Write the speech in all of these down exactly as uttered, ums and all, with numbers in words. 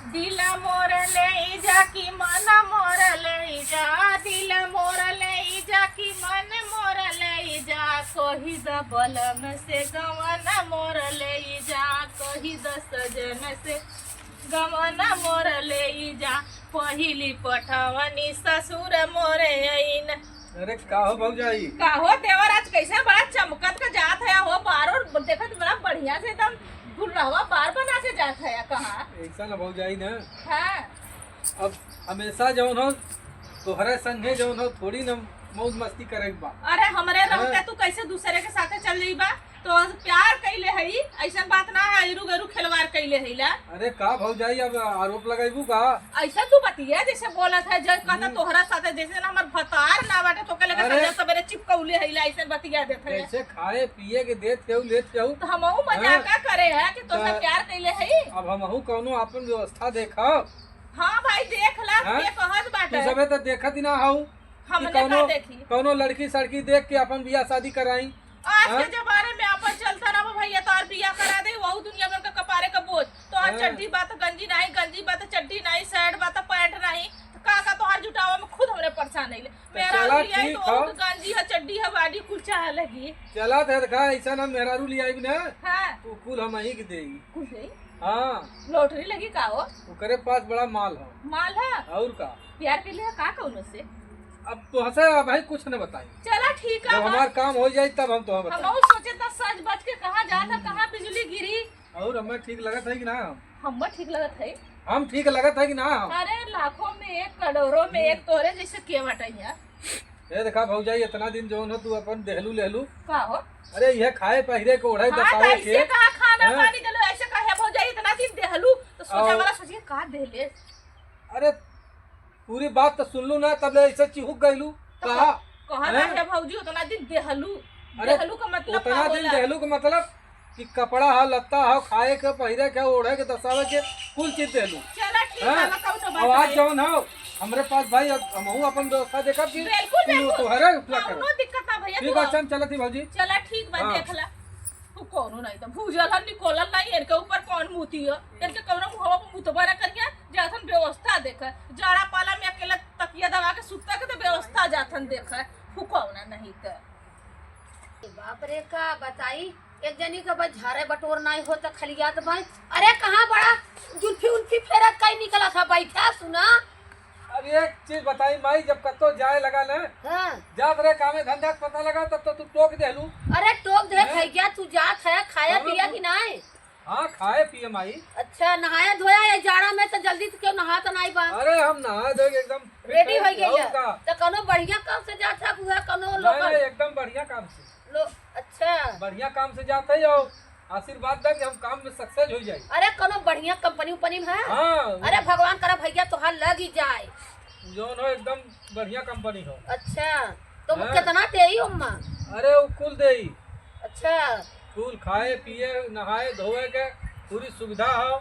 दिल मोर ले जा कि मन मोर ले जा, दिल मोर ले जा कि मन मोर ले जा, कही द बलम से गवन मोर ले जा, कही द सजन से गवन मोर ले जा, पहिली पठवनी ससुर मोर अइन। अरे का हो भौजाई? का हो देवर, आज कैसे बड़ा चमकत के जात है हो, बारो देखत बड़ा बढ़िया से एकदम गुर्रहवा बार बना के जात है, कहाँ? ऐसा ना भौजाई ना। हाँ। अब हमेशा जौन हो तोहरे संगे जौन हो थोड़ी ना मौज मस्ती करे के बा। अरे हमरे रहते हाँ। तू कैसे दूसरे के साथे चल जाई बा? तो प्यार कैले हई, ऐसन बात ना है, इरू गरू खिलवाड़ कैले हई ला। अरे का भौजाई, अब आरोप लगाइबू का? ऐसा तू बतिया जैसे बोलत है, जब कहता हम्म। तोहरा साथे जैसे ना हमर भतार ना बाटे, तो के लगे अरे। संझा सवेरे चिपकौले हई ला, ऐसन बतिया देत है। जैसे खाए पिए के देत केहू लेत केहू। तो हमहू मजाक हाँ। करे है कि तोसे तो प्यार कैले हई। अब हमहू कौनो आपन व्यवस्था देखब। हाँ भाई देख ला, हाँ? के कहत तू बाटे। सबे तो देखत ही ना हऊ। हमने कि कौनो, का देखी? कौनो लड़की सड़की देख के अपन बियाह शादी कराई। आज हाँ? के जमाने में आपन चलता रहो भैया, तोहार बियाह करा दे, वहू दुनिया भर का कपारे का बोझ। तोहार हाँ। चड्ढी बा त गंजी नाही, गंजी बा त चड्ढी नाही, शर्ट बा त पैंट नाही, त का का तोहार जुटावा में खुद हमरे परेशान हईले। तो मेहरारू चला, लियाई ठीक तो है। वहू के गंजी है, चड्ढी है, बाडी कुल चाहे लगी। चला त देखा, ऐसा ना मेहरारू लियाई ना, हाँ। तू कुल हम ही के देई। कुल देई? हाँ। लॉटरी लगी का हो? ओकरे पास बड़ा माल है। माल है? और का? प्यार के लिए का कौनो से? अब तोहसे अब भाई कुछ न बताई। चला ठीक है, जब हमार काम हो जाई तब हम तोह बताई। हमहू सोचे त सज बज के कहाँ जात है, कहाँ बिजली गिरी। और हमें ठीक लगत है कि ना? हमें ठीक लगत है। हम ठीक लगत है कि ना? अरे लाखों में एक, करोड़ों में एक, तोहरे जैसे के बाटे यहाँ? ए देखा भौजाई, इतना दिन जौन हो तू अपन देहलू लेहलू। का हो? अरे यह खाए पहिरे के ओढ़े हाँ, दसावे तो ऐसे के। कहा खाना हाँ? पानी देलू, ऐसे कहे भौजाई इतना दिन देहलू, तो सोचे और वाला सोचिए का देले। अरे पूरी बात तो सुन लू ना, तब ले ऐसे चिहुक गईलू। तो कहा? कह-, कहना हैं? है भौजी, उतना दिन देहलू। अरे, देहलू का मतलब उतना का दिन होला? देहलू का मतलब कि कपड़ा ह, लत्ता ह, खाए के, पहिरे के, ओढ़े के, दसावे के, कुल चीज देहलू। चला ठीक हैं? है, कौनो बात अब आज नहीं। जौन हो, हमरे पास भाई, अब हमहू अपन व्यवस्था देखब कि बिल्कुल, तू बिल्कुल। तोहरे उठला करो। कौनो दिक्कत ना भैया, ठीक तू बा, आओ। अच्छा, हम चलत ही भौजी। चला ठीक बा, हाँ। देख ला। तू कौनो नहीं तो भूजल है, निकोलल नहीं, इनके ऊपर कौन मुती है? इनके कौनो मुहवा पर मुतबा ना करिया, जाथन व्यवस्था देखे। जाड़ा पाला में अकेला तकिया दबा के सुत्ता के तो व्यवस्था जाथन देखे। फुकौना नहीं तो। बाप रे, का बताई, एक जनी के बस झारे बटोर नाई हो त खलियात बाई। अरे, कहाँ बड़ा जुल्फी उल्फी फेरत काई निकला था, बैठा सुना। अब एक चीज बताई माई, जब कत्तो जाए लगा ना, हाँ। जात रहे कामे धंधा के पता लगा, तब तो तू टोक देहलू। अरे, टोक दे हैं? भैया, तू जात है, खाया हाँ, पिया तू कि नाई? हाँ, खाए पिए माई। अच्छा, नहाया धोया ये जाड़ा में तो जल्दी से क्यों नहात नाई बा? अरे, हम नहा धो के एकदम ready हो गई और है। का? तो कौनो बढ़िया काम से जात है, हुआ कौनो नहीं, लोकल? नहीं, एकदम बढ़िया काम से। लो, अच्छा। बढ़िया काम से जात है और आशीर्वाद दा कि हम काम में success हो जाई। अरे, कौनो बढ़िया कंपनी उपनी में है? हाँ। अरे, भगवान करा भैया तोहार लग ही जाए। जौन हो एकदम बढ़िया कंपनी हो। अच्छा, तो वो हाँ। कितना देई अम्मा? अरे, वो कुल देई। अच्छा। कुल खाए, पिए, नहाए, धोए के पूरी सुविधा हो।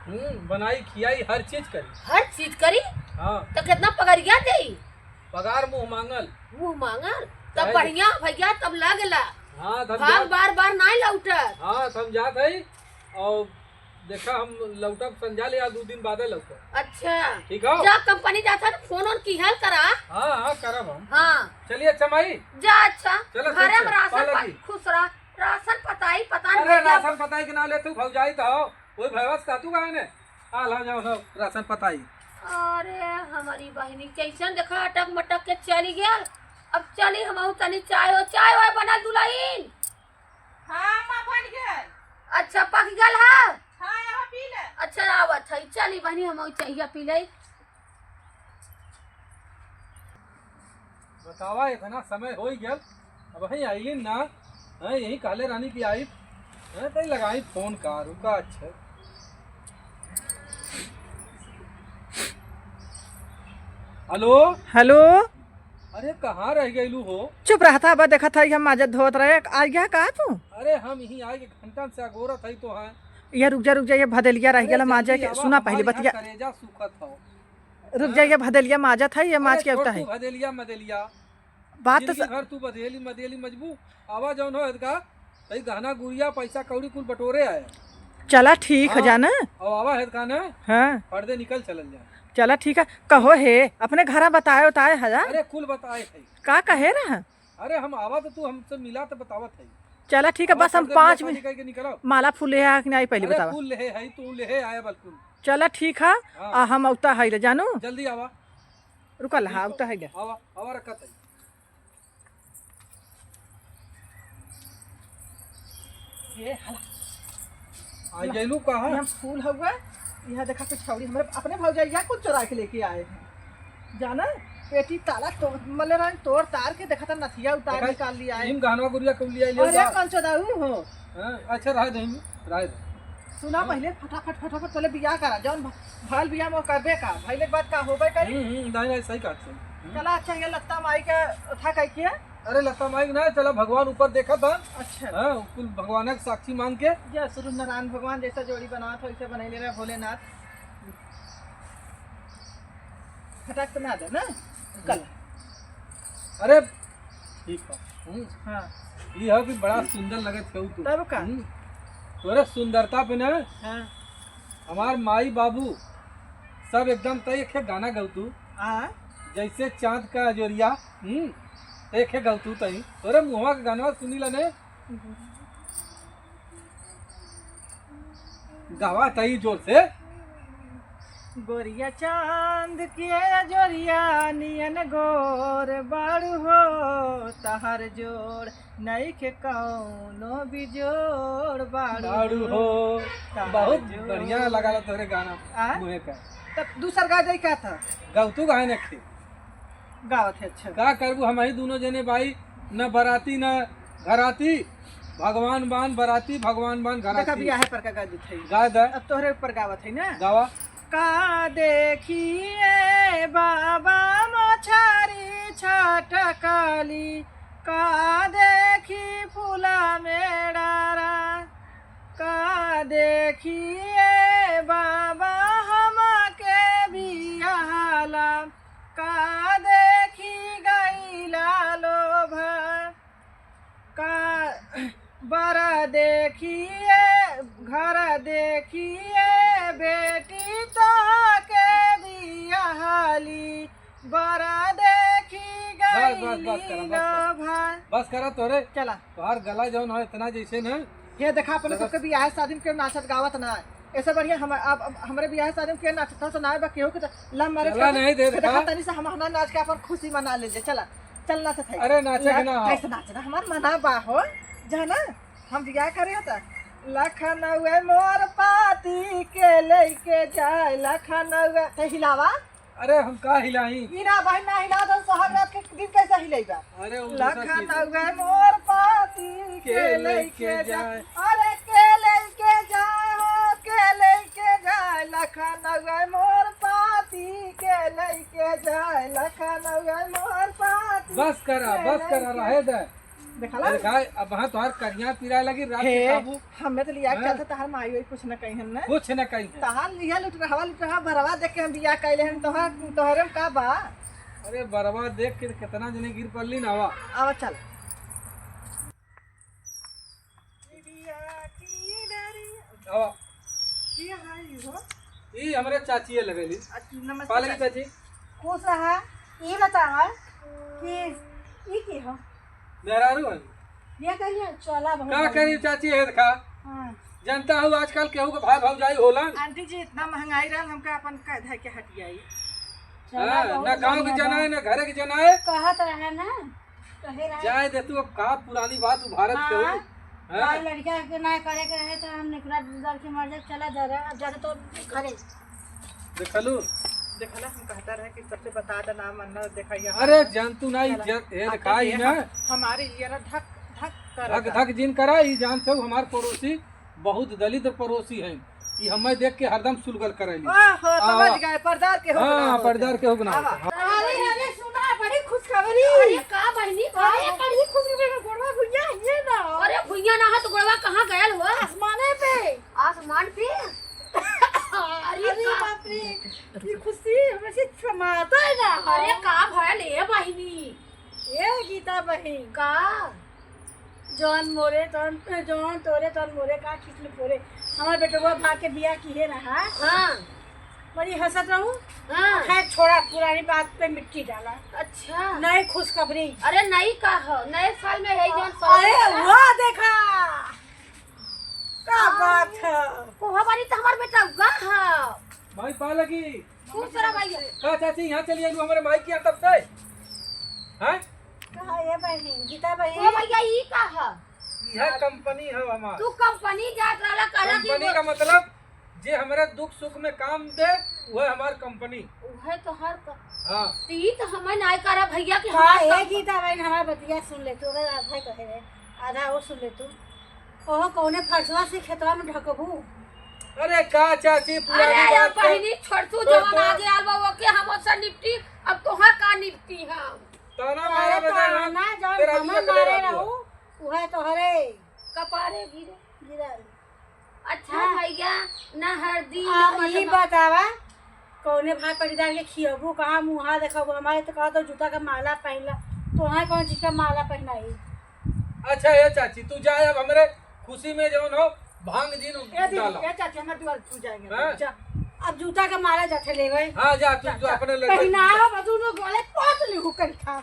हम्म। बनाई, खियाई, हर चीज करी। हर चीज करी? हाँ। तो कितना पगरिया देई? पगार मुंह मांगल। मुंह मांगल? तब काहे बढ़िया भैया, तब लगला। हाँ, तब भाग जा- बार बार नाई लौटत। हाँ, तब जात है और देखा, हम लौटब संझा ले, या दू दिन बादे लौटब। अच्छा। ठीक हो? जब कंपनी जाता तो फोन ओन किहल करा। हाँ, हाँ, करब हम। हाँ। चलिए, अच्छा माई। जा, अच्छा। चलो, घरे ठीक में है। राशन पा पा-, लगी। खुश रहा। राशन पताई, पता नहीं अरे, भैया। राशन पताई के नाम ले तू भौजाई तो हो। वही भैया से कहतू कहे ने? आ लो, जाओ, लो, राशन पताई। अरे, हमारी बहिनी कैसन देखा अटक मटक के चली गया। अब चली हमहू तनी चाय हो, चाय वाय बनल दुलहिन। हाँ, अम्मा, बन गए। अच्छा, पक गल है? हाँ, यहाँ पी ले। अच्छा, आवत है। चली बहनी, हम चाहिए पी ले। बतावा, इतना समय हो ही गया, अब वहीं आइलिन ना। हाँ, यही कहले रहनी कि आई। हाँ, तई लगाई फोन का, रुका, अच्छा। हेलो। हेलो। अरे, कहाँ रह गइलू हो? चुप रहता बा, देखत है हम माजत धोत रहे। आ गया का तू? अरे, हम यहीं आए के घंटन से अगोरत है तो हैं। ये रुक जा, रुक जा, ये भदेलिया रह अरे, गया माजे जल्दी के। आवा, सुना पहले हमारे यहाँ बतिया। करेजा सूखत हो। रुक जा, हाँ? ये भदेलिया माजत है, ये माज अरे, के छोड़ उठा तू है। भदेलिया मदेलिया। बात तो जिंदगी स- भर तू भदेली मदेली मजबू। आवा जौन हो इनका, तई गहना गुड़िया, पैसा कौड़ी कुल बटोरे आए। चला ठीक है, हाँ, जाना। अब आवा है खाना। हाँ। पर्दे निकल चलल जाए। चला ठीक है, कहो है, अपने घरा बताए उताए है जा? अरे कुल बताए है। का कहे रहा? अरे हम आवा तो तू हमसे मिला तो बतावत है। चला ठीक है, आवा, बस हम पर्दे पाँच मिनट। निकल के निकलो। माला फूल ले आया कि नहीं पहले अरे बतावा। फूल ले है, तू ले आया बल्कुल। चला ठीक है, हाँ। आ हम औता है ले जानू। जल्दी आवा। रुका ला, ठीक है। औता है ले। आवा, आवा रखत है। ये हला। आ गइलू कहाँ? ये फूल हउआ, यह देखा कुछ छौड़ी हमरे अपने भौजाइया कुछ चोरा के लेके आए हैं। जाना, पेटी ताला तोड़, मले रहन तोड़ तार के देखा था नथिया उतार देखा, निकाल लिया है। इन गहनवा गुरिया कब लिया, ले अरे जा। कौन चोदाऊ हो? हाँ, अच्छा रह दे, रह दे। सुना हाँ। पहले फटाफट, फटाफट पहले बियाह करा, जौन भ-, भल बियाह में करबे का, भइले के बाद का होबे करी। हम्म, हम्म, नहीं, नहीं, सही कहत है। हम्म। चला अच्छा, ये लत्ता माई के था कह के। अरे लता माई ना, चला भगवान ऊपर देखत बा। अच्छा। हाँ, कुल भगवान के साक्षी मान के। जय सूर्य नारायण भगवान जैसा जोड़ी बनावत हो, वैसे बनैले रहे भोलेनाथ। फटाक तो ना दे ना, कल। अरे, ठीक बा। हम्म। हाँ। ये हो कि बड़ा सुंदर लगत हो तू। तब का? हम्म। तोरे सुंदरता पे ना, हाँ। हमार माई बाबू सब एकदम तय एक गाना गौतू। हाँ। जैसे चाँद का अजोरिया, हम्म, एक है गौतू तई। तोरे मुहवा के गानवा सुनी लने। गावा तई जोर से। गोरिया चाँद के अजोरिया नियन गोर बाड़ू हो, तहर जोड़ नइखे कौनो बिजोड़ बाड़ू बाड़ू हो। हो। तहर बहुत जोड़। बढ़िया लगा ला तोहरे गाना आ? मुहे का। तब दूसर गा दे का था? गौतू गाए नखे। गावत है, अच्छा। का करबू, हम ही दोनों जने बाई, न बराती न घराती, भगवान बान बराती, भगवान बान देखा घराती। बियाहे पर का गा देत है। गा दे। अब तोहरे ऊपर गावत है ना। गावा। का देखिए बाबा मछरी छटकली, का देखी फूला में डारा, का देखिए बाबा हमके बियाहला, का देखी गईला लोभा, का बर देखिए, घर देखिए, बेटी तोहके बियाहली, बर देखी बस, बस, बस करा, गईली बस करा। लोभा। बस करा तोरे। चला। तोहार गला जौन हो इतना जैसे न। ये देखा अपने चला। सबके बियाह शादी में केहू नाचत गावत ना है। ऐसे बढ़िया हम, अब, अब हमरे बियाह शादी में केहू नाचत हो तो ना है, बा केहू के तो लम मारे चला के नहीं दे देखा देखा। तनी से हम हना नाच के अपन खुशी मना ले जे। चला, चल नाचत है। अरे नाचे के ना हो। कैसे नाचना? हमार मना बा हो, जाना, हम बियाह करे होता। लखनऊ मोर पाती के लेके जाए, लखनऊ ते हिलावा। अरे हम का हिलाई? ई ना भाई ना हिला दो, सोहाग रात के दिन कैसे हिलेबा? अरे उ दूसरा चीज। लखनऊ मोर पाती के के लेके लेके जाए। जाए। अरे के लेके जाए हो, के लेके जाए, लखनऊ मोर पाती के लेके जाए, लखनऊ मोर पाती बस करा, के बस करा, लेके रहे दे। देखला? अरे खाए, अब हाँ तोहार करिया पिराए लगी, रात के हे, काबू। हमें तो लिया हाँ। चलते तहार माई वही कुछ न कही हम ना। कुछ न कही हम। तहार लिया लुट रहा, लुट रहा, बरवा देख के हम बियाह कैले हम, तोहार, तोहरे में का बा? अरे बरवा देख के कितना जने गिर पड़ली ना, आवा। आवा चल। आवा। ये हाय हो। ई हमरे चाची है लगेली। अच्छा, नमस्ते पालगी चाची। चाची। खुश रहा। ई बतावा कि ई के हो? मेहरारू है। ये कहिए चला बहुत का बढ़िया। करी चाची है देखा। हाँ। जनता हो आजकल केहू के भाई भौजाई होला। आंटी जी इतना महंगाई रहल हमका अपन का धर के हटियाई। चला हाँ, बहुत ना गाँव के बढ़िया जना बा। है, ना घरे के जना है। कहत रहे ना, कहे रहे। जाए दे तू, अब का पुरानी बात उभारत हाँ। केहू? हाँ? का लड़का के ना करे के रहे तो हम निकला डर के मर जाए, चला जा रहा, अब जाते तो घरे। देखलू? देखला, हम कहता रहे कि सबसे बता दे, ना मन ना देखा यहाँ। अरे, जान तू ना, ई चला। जन-, ए, अब देखा, तो ई ये ना। हम, हमारे ये ना धक, धक कर धक, रहा। धक जिन करा, ई जान से हमार पड़ोसी बहुत दलिद्र पड़ोसी है। ई हमें देख के हरदम सुलगल करेली। ओहो, समझ आवा। गए, पर्दार के हो हाँ, ना हो। पर्दार के हो ना आवा। हो। अरे, अरे, सुना, बड़ी खुशखबरी। अरे, का बहिनी, का अरे, हो? बड़ी खुशखबरी, गोड़वा भुइया, ये ना। अरे, भुइया ना है तो गोड़वा कहाँ गयल हुआ? आसमाने पे। आसमान पे? अरे अरे का? बाप रे, ये खुशी हमसे समाता है ना। अरे का भयल ए बहिनी? ए गीता बहिन। का? जौन मोरे तौन, जौन तोरे तौन मोरे का खिचल फोरे। हमार बेटवा भाग के बियाह किहे रहा। हाँ। बड़ी हंसत रहू। हाँ। खैर, छोड़ा, पुरानी बात पे मिट्टी डाला। अच्छा। नई खुशखबरी। अरे, नई का हो? नए साल में यही जौन अरे, वाह, देखा। का बात है? कोहा बारी तो हमार बेटवा है। भाई पालकी। खुश रह भैया। का चाची, यहाँ चली आइलू हमरे माई के यहाँ तब से? हैं? कहा ये बहिन, गीता बहिन? ओ भैया, ई का है? यह कंपनी है हमार। तू कंपनी जात रहला, कहला कि कंपनी वो का मतलब, जे हमरे दुख सुख में काम दे, वह हमार कंपनी। वह तो हर क-, हाँ। तो ई तो हमें नाय करा भैया कि का हमार ए कंप- गीता बहिन, हमार बतिया सुन ले तू, अगर आधा कहे रहे, आधा वो सुन ले तू। ओहो, कौने फरसवा से खेतवा में ढकबू? अरे का चाची, पुरानी अरे बात है। बहिनी, छोटू तो जवन तो आगे आल बा, ओके हम ओसे निपटी, अब तोहार का निपटी हम? ताना अरे मारा बजा ना, ताना जवन तेरा हमें दिमाग मारे खराब हुआ। रहू, उहे तोहरे कपारे गिरे। गिरल। अच्छा हाँ। भैया, ना हरदी, आ, ना ई मटमा। बतावा, कौने भाई पटीदार के खियबू, कहाँ मुँहा देखबू? हमारे तो कहा तो जूता का माला पहनला, तोहार कौन चीज का माला पहनाई? अच्छा, ए चाची, तू जाए, अब हमरे खुशी में जौन हो, भांग जिन ए दीदी, डालो। ए चाची, हमारे दुआर तू जाएंगे। हाँ? जा, अब जूता का माला जाते लेवे। हाँ, जा, तू, जा, तू जा। अपने ले जा। पहनावा, बस उन्हों गले पात लिहू करी खा।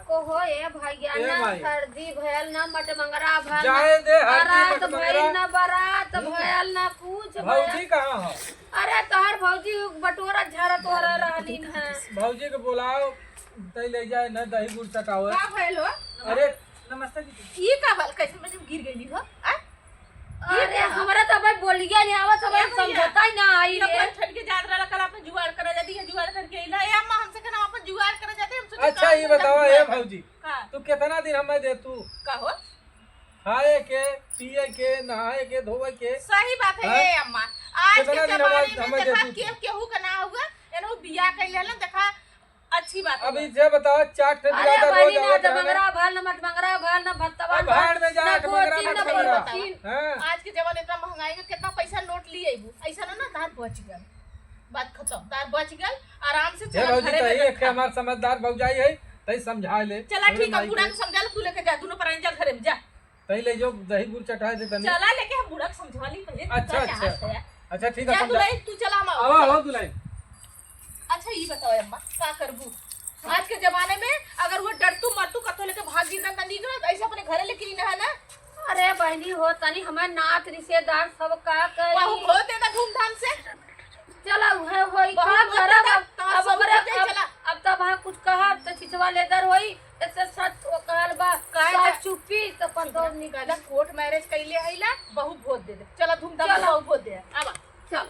कहो, ए भैया, ए ना भाई। हरदी भयल, ना मटमंगरा भयल, जाए ना दे, हरदी बारात मटमंगरा। भइल, ना बारात हम्म। भयल, ना कुछ भौजी भयल। कहाँ हो? अरे, तोहर भौजी बटोरा झारा तोहरा रहलीन है। भौजी के बोलाओ, तई ले जाए, ना दही गुड़ चटावे। का भयल हो? अरे, नमस्ते दीदी। ई का भल, कैसे में तुम गिर गईली हो? आ? अरे, हमरा तो भाई बोलिया नहीं आवत, हमरा ए भैया, समझता ही ना आई ये रे। अपन छट के जात रहला, कल अपन जुगाड़ करा जाती है, जुगाड़ करके अइला। ए अम्मा, हमसे कहना अपन जुगाड़ करा जाती, हम सोचे अच्छा, काम ये धंधा बतावा, हुआ ए है। भौजी, का? तू कितना दिन हमें दे तू? का हो? खाए के, पिए के, नहाए के, धोए के। सही बात है, हाँ? ए अम्मा, आज के कितना दिन हमारे जमाने में हमें देखा, दे तू? केहू, केहू का ना हुआ, एनहु बियाह कर लेला, देखा, अच्छी बात अब है। ई जे बताओ, चार ठे अरे बिरादर रोज बहिनी, ना आवत रहना। जमंगरा भल, ना मटमंगरा भल, ना भत्तवा अब भल, भाड़ में जा, ना मटमंगरा, गोतिन, ना मटमंगरा। पड़ोसिन। हाँ। आज के जमाने इतना महंगाई में कितना पैसा नोट लिए अइबू? ऐसा ना, ना, तार बच गल। बात खत्म, तार बच गल, आराम से हे चला भौजी, घरे में तही एक बैठा। हमार समझदार भौजाई है, तही समझा ले। चला हमरे ठीक है, माई बूढ़ा के। के समझा ले, तू लेके जा, दोनों परानी जा घरे में, जा। तही ले जो दही गुड़ चटाए दे तनी। चला लेके हम बूढ़ा के समझा ली पहले, अच्छा, का अच्छा। चाहत है? अच्छा, ठीक है, जा समझा। दुल्हन, तू चला, हम आवा, हो दुल्हन। अच्छा, ई बताओ अम्मा, का करबू? आज के जमाने में अगर वो डरतू मरतू कतो लेके भाग जीता त नीक रहत, ऐसे अपने घरे लेके ही ना है ना। अरे बहिनी हो, तनी हमार नात रिश्तेदार सब का करी? वहू बहुत देता धूमधाम से। चला उहे होई, बहू का बहुत करब देता, अब? तोहर अब सब ओकरे, होते अब, चला। अब तब हाँ कुछ कहब त छिछवा लेदर होई, ऐसे सच वो कहल बा, काहे का ना? चुप्पी त पतो निकाली। कोर्ट मैरिज कैले हईला, बहू बहुत दे दे। चला धूमधाम से चला। बहू बहुत दे। आवा। चल।